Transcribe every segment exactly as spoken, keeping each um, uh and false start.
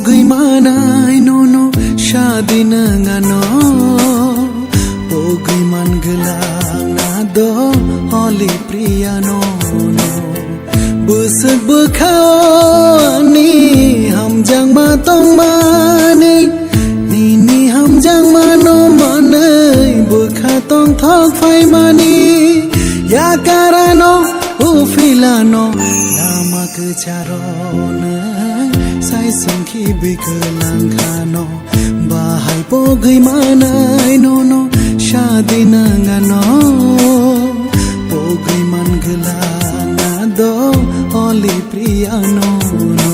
Gwi manai nono shadi nangano, pogwi man gwlangna do holi priya nono. Bwswk bwkhao ani hamjakma tongmani, nini hamjakmano manwi bwkha tongthok phaimani. Yakarano uphilano lama kwcharo nwng sai songkhi bwkha langkhano. Bahai pogwi manai nono shadi nangano, pogwi man gwlangna do holi priya nono.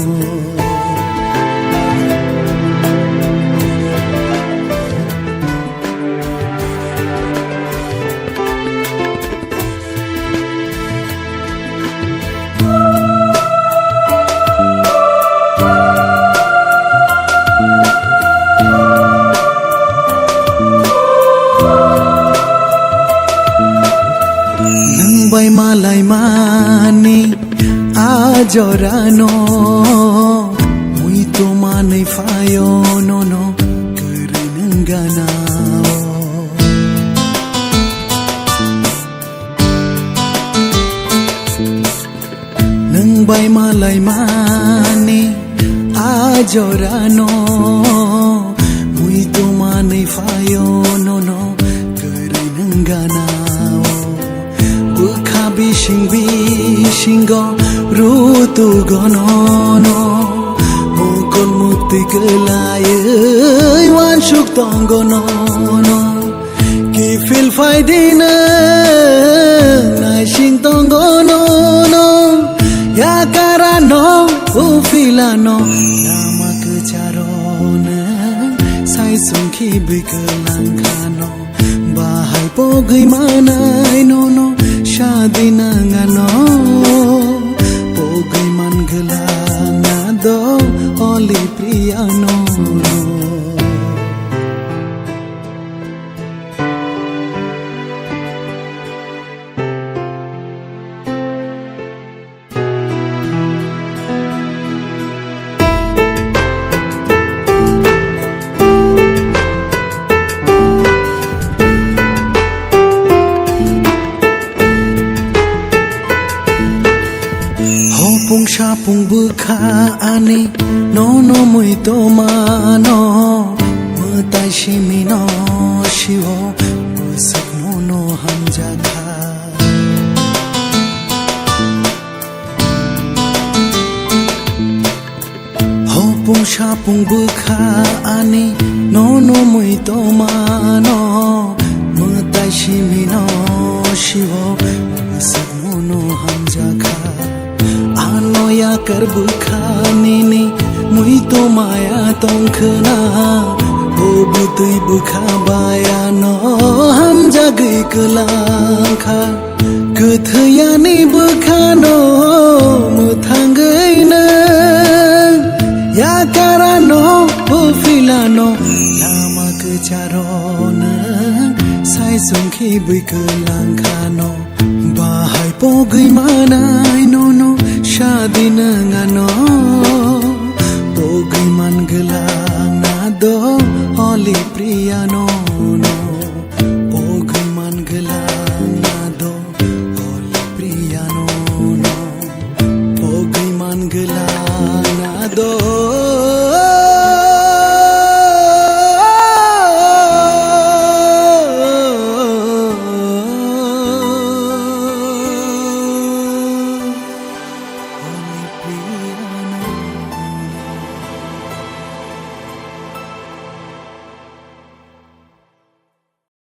Nwng bai malai mani a jorano, mui to manwi phaio nono kwrwi nwng ganao. Nwng bai malai mani a jorano, mui to manwi phaio nono kwrwi nwng ganao. Bwkha bising bisingo rutugo nono, mukul mukti kwlaiwi wansuk tongo nono. Kiphil phaidi nwng naising tongo nono, yakarano uphilano lama kwcharo nwng sai songkhi bwkha langkhano. Bahai pogwi manai nono shadi nangano, pogwi man gwlangna do holi priya nono. Hopung sapung bwkha ani nono mui to mano, mwtai simi no siwo bwswk nono hamjakha. Hopung sapung bwkha ani nono mui to mano, mwtai simi no siwo bwswk nono hamjakha. Ano yakar bwkha nini mui to maya tongkhwna, o bwtwi bwkha bai ano hamjagwi kwlangkha. Kwthwiyani bwkhano mwthangwi nwng yakarano uphilano lama kwcharo nwng sai songkhi bwkha langkhano. Bahai pogwi manai nono shadi nwng ano, pogwi man gwlangna do holi priya nono, pogwi man gwlangna do holi priya nono, pogwi man gwlangna do.